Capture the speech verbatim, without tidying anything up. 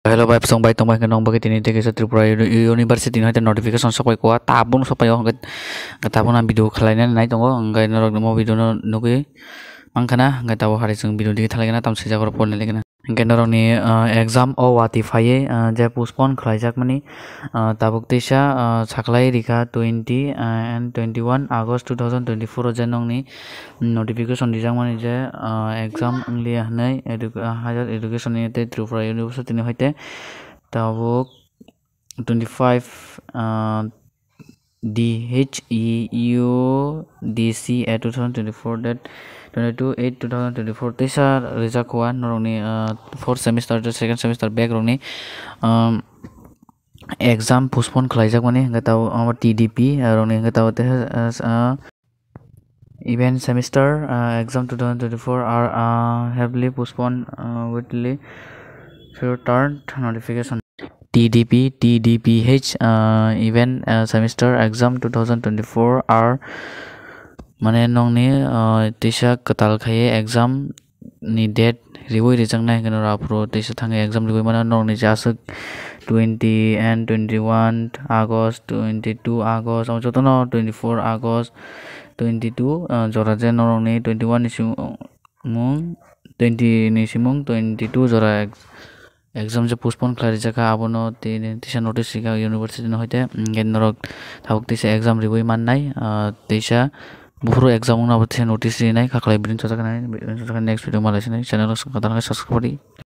Hello bai, bwsong bai tongbai hwnkhe nong bagwi tini tei kaisa Tripura Uni-, University ni hoite notification sokbai kua, tabuk sokbai o hwnkhe tabuk ang video khwlainani nai tongo, hwnkhe norok omo video no nugwi mankha na, hwnkhe tabuk hari chwng video digi thalaikha na, tamo swijak oro porna laikha na. Hwnkhe norokni, ah, exam o watwi phaiwi, ah, je postpone khwlaijakmani, ah, tabuk teisa, ah, saklai rikha twenty, ah, and twenty-one August two thousand twenty-four o je nongni notification rijakmani je, ah, exam wnglia hwnwi edu-, ah, higher education ni tei Tripura University ni hoite tabuk twenty-five, ah, D H E U D C A two thousand twenty-four date twenty-two eight two thousand twenty-four teisa rijak kua norokni, ah, fourth semester tei second semester bag rokni, um, exam postpone khwlaijakmani hwnkhe tabuk omo T D P, ah, rokni hwnkhe tabuk teisa, ah, ah, even semester, ah, exam two thousand twenty-four are, ah, heavily postponed, ah, widely shortened notification. T D P, T D P H, ah, even, ah, semester exam two thousand twenty-four are mane nongni, ah, teisa kwtal khaiwi exam ni date riwi rijaknai hwnkhe norok aphuru teisa thangwi exam riwi mano norokni je aswk twenty and twenty-one August, twenty-two August, amo jotono twenty-four August, twenty-two, ah, jora je norokni twenty-one ni simung, twenty ni simung twenty-two jora ex-, exam je postpone khlai rijak kha, abono tini teisa notice rikha university no hoite, hwnkhe norok tabuk teisa exam riwi mannai, ah, teisa buphuru exam wngno abo teisa notice rinai, khaklai bini chajak nai, bini chajak next video malai sinai, channel o swkang khe subscribe di.